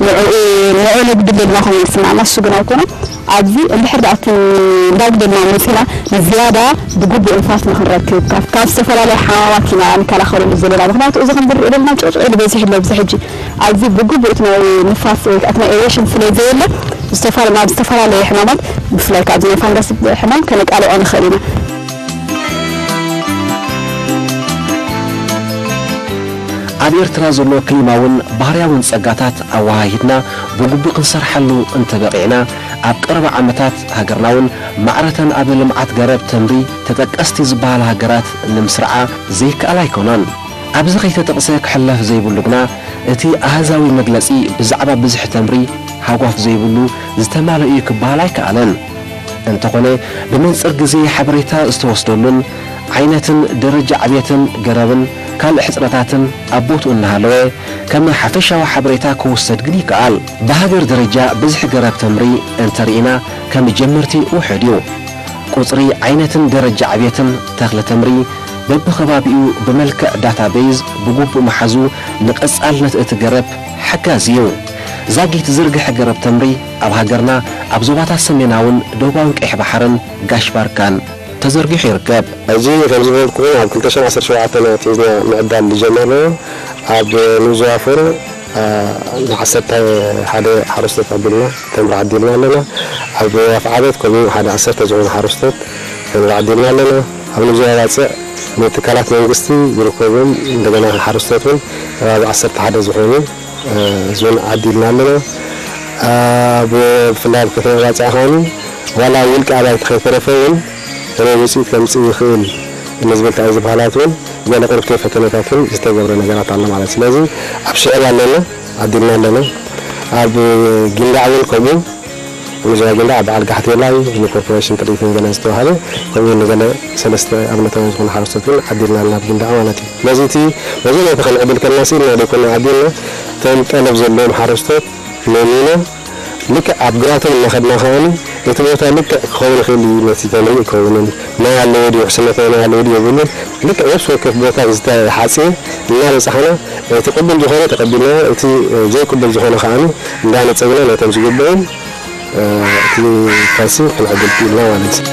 ንዕኡ ንዕኡ ነጉድል ኢልና ኮይኑ ይስምዓና። እሱ ግን ኣይኮነን። ኣብዚ እንድሕር ደኣ እቲ እንዳጉደልና መፂና ንዝያዳ ብግቡእ ንፋስ ንክንረክብ ካብ ካብ ዝተፈላለያ ሓማማት ኢና ንከላኸለሉ ዘለና። ምክንያቱ እዚ ከም ዝርእ ደልና ጭቕጭቕ ኢሉ በዚሑ ኣሎ ኣብዚ ሕጂ። ኣብዚ ብግቡእ እቲ ናይ ንፋስ ወይ ከዓ እቲ ናይ ኤሬሽን ስለ ዘየለ ዝተፋለ ናብ ዝተፈላለየ ሕማማት ብፍላይ ከዓ ኣብዚ ናይ ፋንጋስ ሕማም ከነቃልዖ ንኽእል ኢና። ኣብ ኤርትራ ዘሎ ክሊማ እውን ባህርያውን ጸጋታት ኣወሃሂድና ብግቡእ ክንሰርሓሉ እንተበቒዕና፣ ኣብ ቀረባ ዓመታት ሃገርና እውን ማዕረተን ኣብ ልምዓት ገረብ ተምሪ ተጠቀስቲ ዝበሃላ ሃገራት ንምስርዓ ዘይከኣል ኣይኮነን። ኣብዚ ከይተጠቕሰ ክሕለፍ ዘይብሉ ግና፣ እቲ ኣሃዛዊ መግለጺ ብዛዕባ ብዝሒ ተምሪ ሃጓፍ ዘይብሉ ዝተማልአ እዩ ክበሃል ኣይከኣልን። እንተኾነ፣ ብመንጽር ግዜ ሓበሬታ ዝተወስደሉን ዓይነትን ደረጃ ዕብየትን ገረብን ካልእ ሕጽረታትን ኣብ ቦትኡ እናሃለወ፣ ከም ሓፈሻዊ ሓበሬታ ክውሰድ ግን ይከኣል። ብሃገር ደረጃ ብዝሒ ገረብ ተምሪ እንተርኢና፣ ከም ጀመርቲ ውሑድ እዩ። ቁጽሪ ዓይነትን ደረጃ ዕብየትን ተኽሊ ተምሪ በብኸባቢኡ ብመልክዕ ዳታቤዝ ብግቡእ ምሓዙ ንቐጻልነት እቲ ገረብ ሓጋዚ እዩ። ዛጊት ዝርግሐ ገረብ ተምሪ ኣብ ሃገርና ኣብ ዞባታት ሰሜናውን ደቡባውን ቀይሕ ባሕርን ጋሽ ባርካን ተዘርጊሑ ይርከብ። ሕጂ ከም ዝበልኩኹም ኣብ ክልተ ሽሕን ዓሰርተ ሸውዓተን ኢና ኣትሒዝና ምዕዳል ዝጀመርናዮ። ኣብ ኑዞ ኣፈሩ ንዓሰርተ ሓደ ሓረስቶት ኣቢልና ተምሪ ዓዲልና ኣለና። ኣብ ኣፍዓበት ከምኡ ሓደ ዓሰርተ ዝኾኑ ሓረስቶት ተምሪ ዓዲልና ኣለና። ኣብ ኑዞ ኣባፅዕ ንትካላት መንግስቲ ዝርከብዎም እንደገና ሓረስቶት እውን ከባቢ ዓሰርተ ሓደ ዝኾኑ እዚውን ዓዲልና ኣለና። ኣብ ብፍላይ ኣብ ከተማ ባፅዕ ከዓኒ ዋላ ውልቂ ኣባይቲ ከይተረፈ እውን ሕሩይ ውፅኢት ከምፅእ ይኽእል ንዝብል ተኣይዚ ባህላት እውን ገለ ቁሩብ ፈተነታት እውን ዝተገብረ ነገራት ኣሎ ማለት እዩ። ስለዚ ኣብ ሽዕብ ኣለና፣ ዓዲልና ኣለና። ኣብ ጊንዳዕ እውን ከምኡ፣ ንዞባ ጊንዳዕ በዓል ጋሕቴላይ ንኮርፖሬሽን ጥሪትን ገለን ዝተዋሃበ፣ ከምኡ እውን ንገለ ሰለስተ ኣብነታውያን ዝኾኑ ሓረስቶት እውን ዓዲልና ኣለና ኣብ ጊንዳዕ ማለት እዩ። ስለዚ እቲ መጀመርታ ከነዕድል ከለና ስኢልና ዘይኮና ዓዲልና፣ እቶም ጠለብ ዘለዎም ሓረስቶት ለሚና ልክዕ ኣብ ግራቶም እናኸድና ከዓኒ እቲ ቦታ ልክዕ ክኸውን ይኽእል እዩ፣ ነቲ ተምሪ ኣይከውንን፣ ማይ ኣለዎ ድዩ፣ ውሕስነት ናይ ማይ ኣለዎ ድዩ የብሉን። ልክዕ ነፍሲ ወከፍ ቦታ ዝተሓጽየ እናበጻሕና እቲ ቅቡል ዝኾነ ተቐቢልና፣ እቲ ዘይቅቡል ዝኾነ ከዓኒ እንዳነጸግና ነቶም ዝግብኦም እቲ ፈልሲ ክንዕድል ክኢልና ማለት እዩ።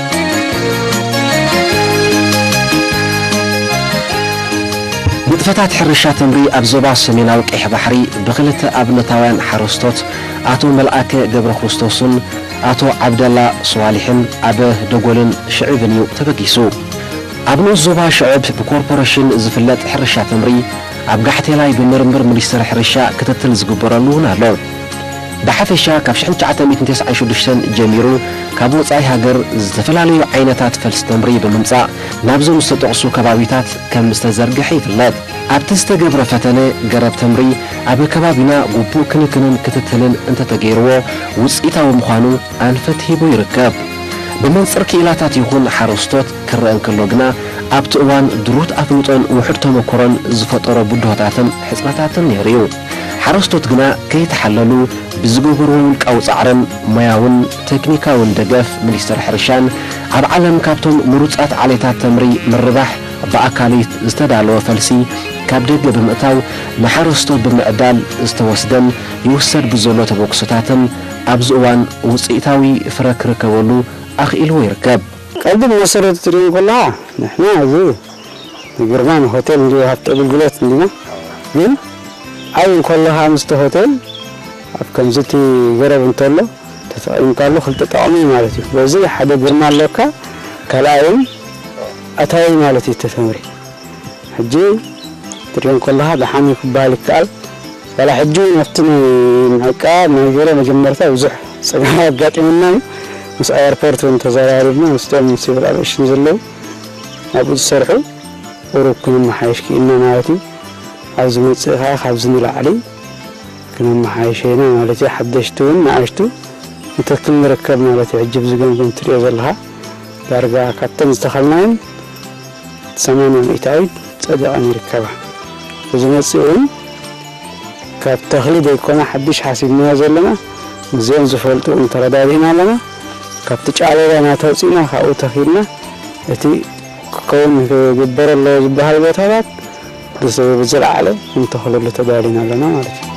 ንጥፈታት ሕርሻ ተምሪ ኣብ ዞባ ሰሜናዊ ቀይሕ ባሕሪ ብኽልተ ኣብነታውያን ሓረስቶት ኣቶ መልኣከ ገብረክርስቶስን ኣቶ ዓብደላ ስዋሊሕን ኣብ ደጎልን ሽዕብን እዩ ተበጊሱ። ኣብ ንኡስ ዞባ ሽዕብ ብኮርፖረሽን ዝፍለጥ ሕርሻ ተምሪ ኣብ ጋሕቴላይ ብምርምር ሚኒስቴር ሕርሻ ክትትል ዝግበረሉ እውን ኣሎ። ብሓፈሻ ካብ ሽሕን ትሽዓተ ሚእትን ተስዓን ሽዱሽተን ጀሚሩ ካብ ወጻኢ ሃገር ዝተፈላለዩ ዓይነታት ፈልሲ ተምሪ ብምምጻእ ናብዞም ዝተጠቕሱ ከባቢታት ከም ዝተዘርግሐ ይፍለጥ። ኣብቲ ዝተገብረ ፈተነ ገረብ ተምሪ ኣብ ከባቢና ግቡእ ክንክንን ክትትልን እንተተገይርዎ ውፅኢታዊ ምዃኑ ኣንፈት ሂቡ ይርከብ። ብመንፅር ክኢላታት ይኹን ሓረስቶት ክረአ እንከሎ ግና ኣብቲ እዋን ድሩት ኣፍልጦን ውሑድ ተመክሮን ዝፈጠሮ ብድሆታትን ሕፅረታትን ነይሩ እዩ። ሓረስቶት ግና ከይተሓለሉ ብዝገበርዎ ውልቃዊ ፃዕርን ሞያውን ቴክኒካውን ደገፍ ሚኒስቴር ሕርሻን ኣብ ዓለም ካብቶም ምሩፃት ዓሌታት ተምሪ ምርባሕ ብኣካሊት ዝተዳለወ ፈልሲ ካብ ደገ ብምእታው ንሓረስቶት ብምዕዳል ዝተወስደን ይውሰድ ብዘሎ ተበግሶታትን ኣብዚ እዋን ውፅኢታዊ ፍረ ክርከበሉ ኣኽኢልዎ ይርከብ። ቀንዲ ብመሰረቱ ትሪኦ እንከለኻ ንሕና እዚ ግርማ ንሆቴል እንዲ ሃብቲ ኣገልግሎት እንዲና ግን ዓብ እንከለኻ ምስቲ ሆቴል ኣብ ከምዚ እቲ ገረብ እንተሎ ተጠቒምካሉ ክልተ ጠቕሚ ማለት እዩ። በዚ ሓደ ግርማ ኣለካ ካልኣይ እውን ኣታዊ ማለት እዩ እቲ ተምሪ። ሕጂ ትሪኦ እንከለኻ ደሓን እዩ ክበሃል ይከኣል። ዋላ ሕጂ እውን ኣብቲ ናይ ምዕቃብ ናይ ገለ መጀመርታ ብዙሕ ፀገማት ኣጋጢሙና እዩ። ምስ ኣየርፖርት እውን ተዘራሪብና ምስቶም ሲቪል ኣቪኤሽን ዘለዉ ኣብኡ ዝሰርሑ ቁሩብ ክነመሓየሽ ክኢልና ማለት እዩ። ኣብ ዝመፅእ ከዓ ካብዚ ንላዕሊ ክነመሓይሾ ኢና ማለት እዩ። ሓደሽቲ እውን ንኣሽቱ ንተክል ንርከብ ማለት እዩ። ሕጂ ብዚ ገምገም ትሪኦ ዘለኻ ዳርጋ ካብተን ዝተኸልናየን ሰማንያ ሚእታዊት ጸዲቐን ይርከባ። ብዝመጽእ እውን ካብ ተኽሊ ዘይኮነ ሓድሽ ሓሲብናዮ ዘለና ምስዚኦም ዝፈልጡ እውን ተረዳዲእና ኣለና። ካብቲ ጫሌላ ናተውፂእና ካብኡ ተኺልና እቲ ክከውን ክግበር ኣለዎ ዝበሃል ቦታታት ብዝለዓለ ክንተኽለሉ ተዳሊና ኣለና ማለት እዩ።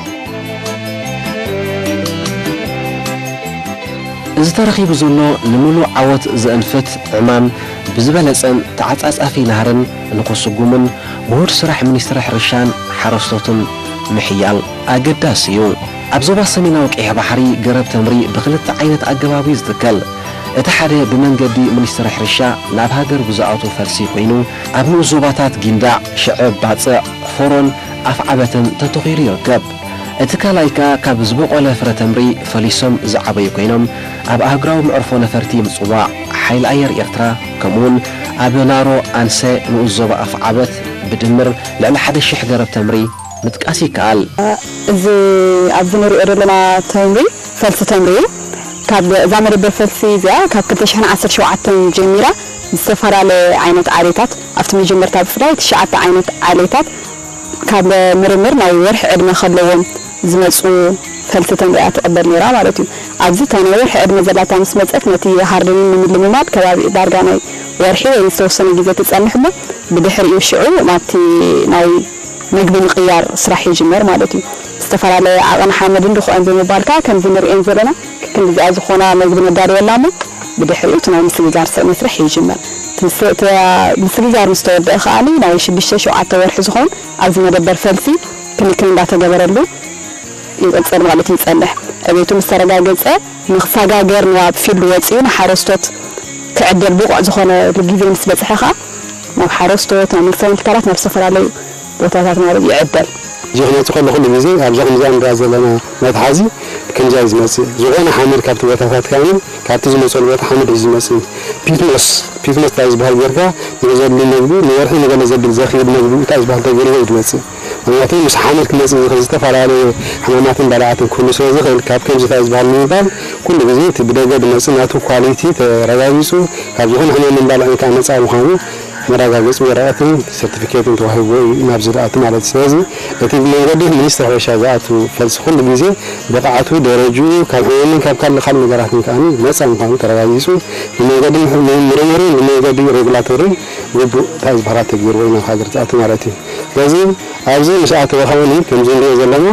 እዚ ተረኺቡ ዘሎ ንምሉእ ዓወት ዘእንፍት ዕማም ብዝበለጸን ተዓጻጻፊ ናህርን ንኽስጉምን ውሁድ ስራሕ ሚኒስትሪ ሕርሻን ሓረስቶትን ምሕያል ኣገዳሲ እዩ። ኣብ ዞባ ሰሜናዊ ቀይሕ ባሕሪ ገረብ ተምሪ ብኽልተ ዓይነት ኣገባብ እዩ ዝትከል። እቲ ሓደ ብመንገዲ ሚኒስትሪ ሕርሻ ናብ ሃገር ብዝኣቱ ፈልሲ ኮይኑ፣ ኣብ ንኡስ ዞባታት ጊንዳዕ፣ ሽዐብ፣ ባጽዕ፣ ፎሮን ኣፍዓበትን ተተኺሉ ይርከብ። እቲ ካልኣይ ከኣ ካብ ዝበቖለ ፍረ ተምሪ ፈሊሶም ዝዓበዩ ኮይኖም፣ ኣብ ኣህጉራዊ መዕርፎ ነፈርቲ ምጽዋዕ ሓይሊ ኣየር ኤርትራ፣ ከምኡውን ኣብ ናሮ ኣንሰ ንኡስ ዞባ ኣፍዓበት ብድምር ልዕሊ ሓደ ሽሕ ገረብ ተምሪ ምጥቃስ ይከኣል። እዚ ኣብዚ ንሪኦ ዘለና ተምሪ ፈልሲ ተምሪ እዩ። ካብ እዛ መደበር ፈልሲ እዚኣ ካብ ክልተ ሽሕን ዓሰርተ ሸውዓተን ጀሚራ ዝተፈላለየ ዓይነት ዓሌታት ኣብቲ መጀመርታ ብፍላይ ትሽዓተ ዓይነት ዓሌታት ካብ ምርምር ናይ ወርሒ ዕድመ ከለዎም ዝመፁ ፈልሲ ተምሪ እያ ትቕበል ነይራ ማለት እዩ። ኣብዚ እታ ናይ ወርሒ ዕድመ ዘላታ ምስ መፀት ነቲ ሃርድኒን ንምልምማድ ከባቢ ዳርጋ ናይ ወርሒ ወይ ዝተወሰነ ግዜ ትፀንሕ እሞ ብድሕሪኡ ሽዑ ናብቲ ናይ መግቢ ምቕያር ስራሕ ይጅመር ማለት እዩ። ዝተፈላለየ ዓቐን ሓመድን ድኹዕን ብምባል ከዓ ከምዚ ንርእየን ዘለና ክክንዲዚኣ ዝኾና መግቢ ነዳልወላ እሞ ብድሕሪኡ እቲ ናይ ምስግጋር ስ- መስርሕ ይጅመር። እቲ ምስ- እቲ ምስግጋር ምስ ተወደአ ከዓኒ ናይ ሽዱሽተ ሸውዓተ ወርሒ ዝኾን ኣብዚ መደበር ፈልሲ ክንክን እንዳተገበረሉ ይቕጽል ማለት እዩ ይጸንሕ። ዕቤቱ ምስ ተረጋገጸ ንኽሰጋገር ናብ ፊልድ ወጺኡ ንሓረስቶት ክዕደል ብቑዕ ዝኾነ ግዜ ምስ በጽሐ ከኣ ናብ ሓረስቶት፣ ናብ መንግስታዊ ትካላት፣ ናብ ዝተፈላለዩ ቦታታት ማለት ይዕደል። እዚ ክመጽእ ከሎ ኩሉ ግዜ ኣብዛ ከምዛ ንሪኣ ዘለና መትሓዚ ከምዛ እዩ ዝመጽእ። ዝኾነ ሓመድ ካብቲ ቦታታት ከኣ ካብቲ ዝመጸሉ ቦታ ሓመድ እዩ ዝመጽእ። ፒትሞስ፣ ፒትሞስ እንታይ ዝበሃል ጌርካ ንዘድሊ መግቢ ንወርሒ ንገለ ዘድሊ ዘኽእል መግቢ እንታይ ዝበሃል ተገይሩ እዩ ዝመጽእ። ምኽንያቱ ምስ ሓመድ ክመጽእ ዝኽእል ዝተፈላለየ ሕማማትን ባልዓትን ክህሉ ስለ ዝኽእል ካብ ከምዚ እንታይ ዝበሃል ንምባል ኩሉ ግዜ እቲ ብደገ ዝመጽእ ናቱ ኳሊቲ ተረጋጊጹ ካብ ዝኾነ ሕማምን ባልዕን ከኣ ነጻ ምዃኑ መረጋገጺ ወረቐትን ሰርቲፊኬትን ተዋሂብዎ እዩ ናብዚ ዝኣቱ ማለት እዩ። ስለዚ እቲ ብመንገዲ ሚኒስትሪ ሕርሻ ዝኣቱ ፈልሲ ኩሉ ግዜ ብቕዓቱ፣ ደረጅኡ፣ ካብ ሕማምን ካብ ካልእ ካልእ ነገራትን ከኣ ነጻ ምዃኑ ተረጋጊጹ ብመንገዲ ምሕ- ምርምርን ብመንገዲ ሬጉላቶርን ግቡእ እንታይ ዝበሃላ ተገይርዎ እዩ ናብ ሃገር ዝኣቱ ማለት እዩ። ስለዚ ኣብዚ ምስ ኣተወ ከኣ ከምዚ ንሪኦ ዘለና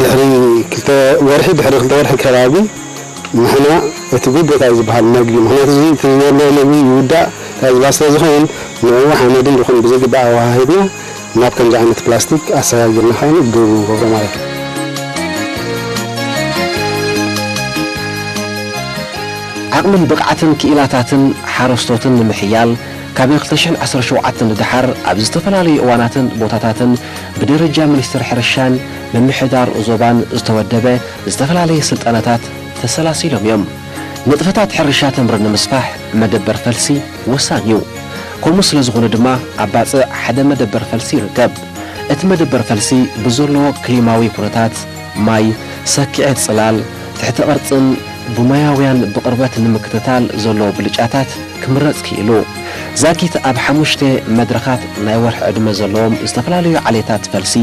ድሕሪ ክልተ ወርሒ ድሕሪ ክልተ ወርሒ ከባቢ ንሕና እቲ ግቡእ እንታይ ዝበሃል መግቢ ምኽንያቱ እዚ እቲ ዘሎ መግቢ ይውዳእ እንታይ ዝበሃል ስለ ዝኸውን ንዕኡ ሓመድን ድኹን ብዝግባእ ኣወሃሂድና ናብ ከምዚ ዓይነት ፕላስቲክ ኣሰጋጊርና ከኣ ግቡእ ንገብሮ ማለት እዩ። ዓቕምን ብቕዓትን ክኢላታትን ሓረስቶትን ንምሕያል ካብ ክልተ ሽሕን ዓሰርተ ሸውዓተን ንደሓር ኣብ ዝተፈላለዩ እዋናትን ቦታታትን ብደረጃ ሚኒስትሪ ሕርሻን ምምሕዳር ዞባን ዝተወደበ ዝተፈላለየ ስልጠናታት ተሰላሲሎም እዮም። ንጥፈታት ሕርሻ ተምሪ ንምስፋሕ መደበር ፈልሲ ወሳኒ እዩ። ከምኡ ስለ ዝኾነ ድማ ኣብ ባጽዕ ሓደ መደበር ፈልሲ ይርከብ። እቲ መደበር ፈልሲ ብዘለዎ ክሊማዊ ኩነታት፣ ማይ፣ ሰኪዐት ጽላል፣ ትሕተ ቅርጽን ብሞያውያን ብቕርበት ንምክትታል ዘለዎ ብልጫታት ክምረጽ ክኢሉ። ዛጊት ኣብ ሓሙሽተ መድረኻት ናይ ወርሒ ዕድመ ዘለዎም ዝተፈላለዩ ዓሌታት ፈልሲ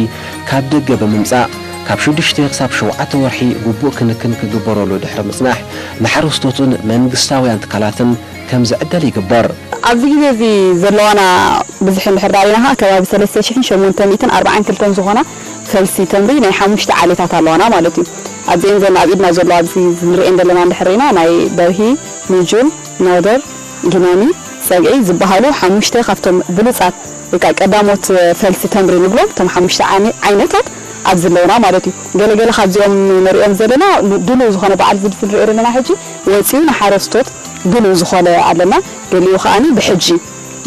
ካብ ደገ ብምምጻእ ካብ ሽዱሽተ ክሳብ ሸውዓተ ወርሒ ግቡእ ክንክን ክግበረሉ ድሕሪ ምጽናሕ ንሓረስቶትን መንግስታውያን ትካላትን ከም ዝዕደል ይግበር። ኣብዚ ግዜ እዚ ዘለዋና ብዝሒ እንድሕር ዳሪና ከዓ ከባቢ ሰለስተ ሽሕን ሸሞንተ ሚእትን ኣርባዓን ክልተን ዝኾና ፈልሲ ተምሪ ናይ ሓሙሽተ ዓሌታት ኣለዋና ማለት እዩ። ኣብዚአን ዘን ኣብ ኢድና ዘሎ ኣብዚ ንሪኤን ዘለና እንድሕር ርኢና ናይ በርሂ፣ ሚጁል፣ ናውደር፣ ጊናኒ፣ ጸግዒ ዝበሃሉ ሓሙሽተ ካብቶም ብሉጻት ወይ ከዓ ቀዳሞት ፈልሲ ተምሪ ንብሎም እቶም ሓሙሽተ ዓሚ- ዓይነታት ኣብዚ ኣለውና ማለት እዩ። ገለገለ ካብዚኦም ንሪኦም ዘለና ድሉው ዝኾነ በዓል ዝድሲ ንሪኦ ዘለና ሕጂ ወፂኡ ንሓረስቶት ድሉው ዝኾነ ኣለና። ገሊኡ ከዓኒ ብሕጂ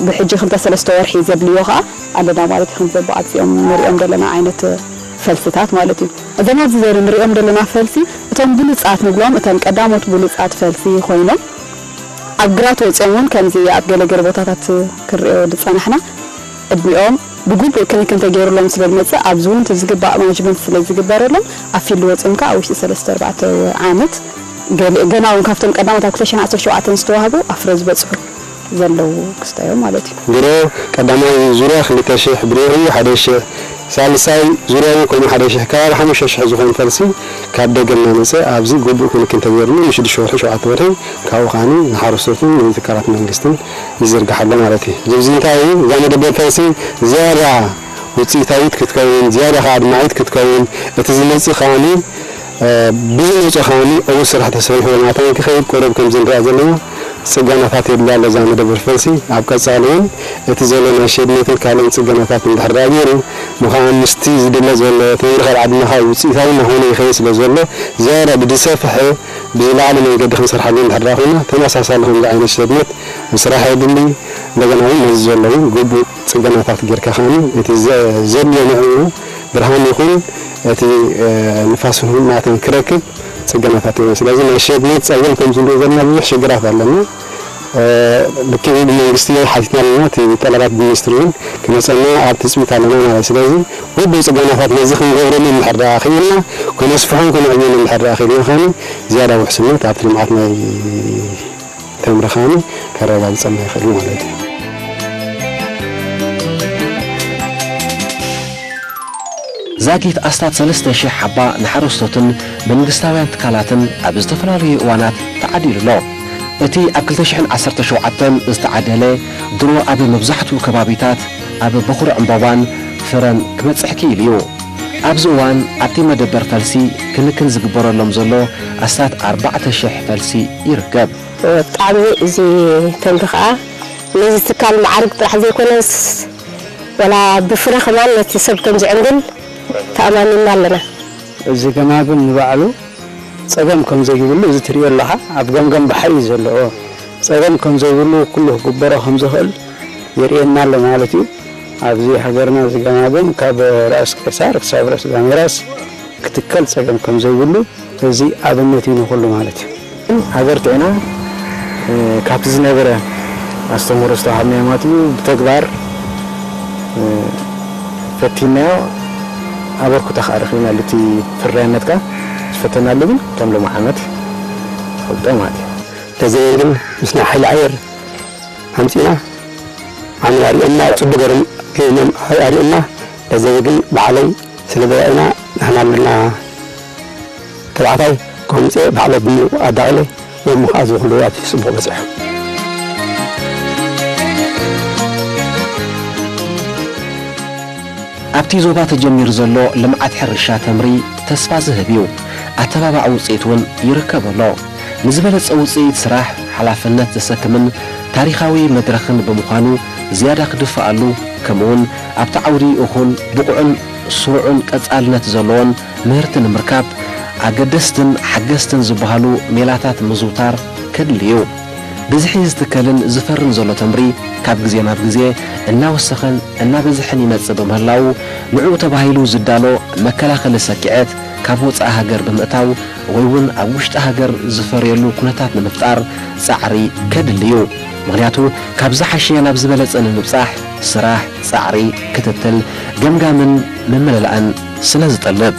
ብሕጂ ክልተ ሰለስተ ወርሒ ዘድልዮ ከዓ ኣለና ማለት እዩ። ከምዚ ኣብዚኦም ንሪኦም ዘለና ዓይነት ፈልስታት ማለት እዩ። እዞም ኣብዚ ዘሪ ንሪኦም ዘለና ፈልሲ እቶም ብሉፃት ንብሎም እቶም ቀዳሞት ብሉፃት ፈልሲ ኮይኖም ኣብ ግራት ወፂኦም እውን ከምዚ ኣብ ገለገለ ቦታታት ክሪኦ ዝፀናሕና ዕድሚኦም ብግቡእ ክንክን ተገይሩሎም ስለ ዝመፅእ ኣብዚ እውን እቲ ዝግባእ ማጅመንት ስለ ዝግበረሎም ኣብ ፊልድ ወፂኦም ከዓ ኣብ ውሽጢ ሰለስተ ኣርባዕተ ዓመት ገለ- ገና እውን ካብቶም ቀዳሞት ኣብ ክልተ ሽሕን ዓሰርተ ሸውዓተን ዝተዋህቡ ኣብ ፍረ ዝበፅሑ ዘለዉ ክስታይ እዮም ማለት እዩ። ድሮ ቀዳማይ ዙርያ ክልተ ሽሕ፣ ብድሕሪኡ ሓደ ሽሕ፣ ሳልሳይ ዙርያ እውን ከምኡ ሓደ ሽሕ፣ ከባቢ ሓሙሽተ ሽሕ ዝኾን ፈልሲ ካብ ደገ እናመፀ ኣብዚ ግቡእ ክንክን ተገይርሉ ንሽዱሽተ ወርሒ ሸውዓተ ወርሒ ካብኡ ከዓኒ ንሓረስቶትን ንትካላት መንግስትን ይዝርጋሕ ኣሎ ማለት እዩ። እዚ እንታይ እዩ? እዛ መደበር ፈልሲ ዝያዳ ውፅኢታዊት ክትከውን፣ ዝያዳ ከዓ ኣድማዒት ክትከውን፣ እቲ ዝመፅእ ከዓኒ ብዝመጾ ከኣኒ ዕዉት ስራሕ ተሰሪሑ ናታን ክኸይድ ቆረብ ከም ዝንረኣ ዘለና ጽገናታት የድልያ ኣሎ እዛ መደበር ፈልሲ። ኣብ ቀጻሊ እውን እቲ ዘሎ ናይ ሸድነትን ካልእን ጽገናታት እንድሕር ደኣ ገይሩ፣ ምዃን ምስቲ ዝድለ ዘሎ ተምሪ ካብ ዓድና ካብ ውጽኢታዊ እናኾነ ይኸይድ ስለ ዘሎ፣ ዝያዳ ብዝሰፍሐ ብዝለዓለ መንገዲ ክንሰርሓሉ እንድሕር ደኣ ኮይና፣ ተመሳሳሊ ከምዚ ዓይነት ሸድነት ምስራሕ የድሊ። እንደገና እውን ነዚ ዘለዉ ግቡእ ጽገናታት ጌርካ ከኣኒ እቲ ዘ-፣ ዘድልዮ ንዕኡ ብርሃን ይኹን እቲ፣ እ፣ ንፋስ ይኹን ናታን ክረክብ ጽገናታት እዮም። ስለዚ ናይ ሸድነት ጸገም ከም ዝንሪኦ ዘለና ብዙሕ ሽግራት ኣለና። እ፣ ልክዕ ብመንግስቲ ሓቲትና ኣለና። እቲ ጠለባት ብሚኒስትሪ እውን ክመጸና ኣብ ትጽቢት ኣለና ማለት እዩ። ስለዚ ግቡእ ጽገናታት ነዚ ክንገብረሉ እንድሕር ደኣ ክኢልና፣ ከነስፍሖን ከነዕብዮን እንድሕር ደኣ ክኢልና ከኣኒ ዝያዳ ውሕስነት ኣብቲ ልምዓት ናይ ተምሪ ከኣኒ ከረጋግጸልና ይኽእል እዩ ማለት እዩ። ዛጊት ኣስታት ሰለስተ ሽሕ ሓባ ንሓረስቶትን መንግስታውያን ትካላትን ኣብ ዝተፈላለዩ እዋናት ተዓዲሉ ኣሎ። እቲ ኣብ ክልተ ሽሕን ዓሰርተ ሸውዓተን ዝተዓደለ ድሮ ኣብ መብዛሕትኡ ከባቢታት ኣብ በኹሪ ዕምባባን ፍረን ክበጽሕ ክኢሉ እዩ። ኣብዚ እዋን ኣብቲ መደበር ፈልሲ ክንክን ዝግበረሎም ዘሎ ኣስታት ኣርባዕተ ሽሕ ፈልሲ ይርከብ። ብጣዕሚ እዚ ተምሪ ከዓ ነዚ ትካል መዓርግ ጥራሕ ዘይኮነስ፣ ወላ ብፍረ ከማን ነቲ ሰብ ከም ዝዕንግል ተኣማሚንና ኣለና። እዚ ገማግም ንባዕሉ ጸገም ከም ዘይብሉ፣ እዚ ትርእዮ ኣለኻ፣ ኣብ ገምገም ባሕሪ እዩ ዘለዎ። ጸገም ከም ዘይብሉ፣ ኩሉ ክግበሮ ከም ዝኽእል የርእየና ኣሎ ማለት እዩ። ኣብዚ ሃገርና እዚ ገማግም ካብ ራእሲ ቄሳር ክሳብ ራእሲ ዳሜራስ ክትከል ጸገም ከም ዘይብሉ፣ እዚ ኣብነት እዩ ንኹሉ ማለት እዩ። ኣበርቲዕና፣ እ፣ ካብቲ ዝነበረ ኣስተምህሮ ዝተዋሃብናዮ ማለት እዩ፣ ብተግባር፣ እ፣ ፈቲንናዮ፣ ኣበርክቶ ከዓ ረኺብናሉ። እቲ ፍርያመት ከዓ ዝፈተናሉ ግን ከም ሎሚ ዓመት ትፈልጦ ማለት እዩ። ለዘበን ግን ምስ ናይ ሓይሊ ኣየር ኣምጺእና፣ ዓሚል ኣሪኦምና፣ ጽቡቕ ገይሮም ኣሪኦምና። ለዘበን ግን ባዕለይ ስለ ዘራእና፣ ንሕና ኣለና ተባዕታይ ከምጽኤ ባዕለይ ብምሉእ ኣዳቒለ፣ ሎሚ ከዓ እዚ ኩሉ ኣብቲ ጽቡቕ በጺሑ። ኣብቲ ዞባ ተጀሚሩ ዘሎ ልምዓት ሕርሻ ተምሪ ተስፋ ዝህብ እዩ። ኣተባባዒ ውፅኢት እውን ይርከብ ኣሎ። ንዝበለፀ ውፅኢት ስራሕ ሓላፍነት ዘሰክምን ታሪኻዊ መድረኽን ብምዃኑ ዝያዳ ክድፈኣሉ፣ ከምኡውን ኣብቲ ዓውዲ እኹል፣ ብቑዕን ስሩዕን ቀፃልነት ዘለዎን ምህርቲ ንምርካብ ኣገደስትን ሓገዝትን ዝበሃሉ ሜላታት ምዝውታር ከድሊ እዩ። ብዝሒ ዝትከልን ዝፈርን ዘሎ ተምሪ ካብ ግዜ ናብ ግዜ እናወሰኸን እናበዝሐን ይመጽእ ብምህላዉ፣ ንዕኡ ተባሂሉ ዝዳሎ መከላኸሊ ሰኪዐት ካብ ወጻኢ ሃገር ብምእታው ወይ እውን ኣብ ውሽጢ ሃገር ዝፈርየሉ ኩነታት ንምፍጣር ጻዕሪ ከድሊ እዩ። ምኽንያቱ ካብ ዝሓሸ ናብ ዝበለጸ ንምብጻሕ ስራሕ፣ ጻዕሪ፣ ክትትል፣ ገምጋምን ምምልላእን ስለ ዝጠልብ።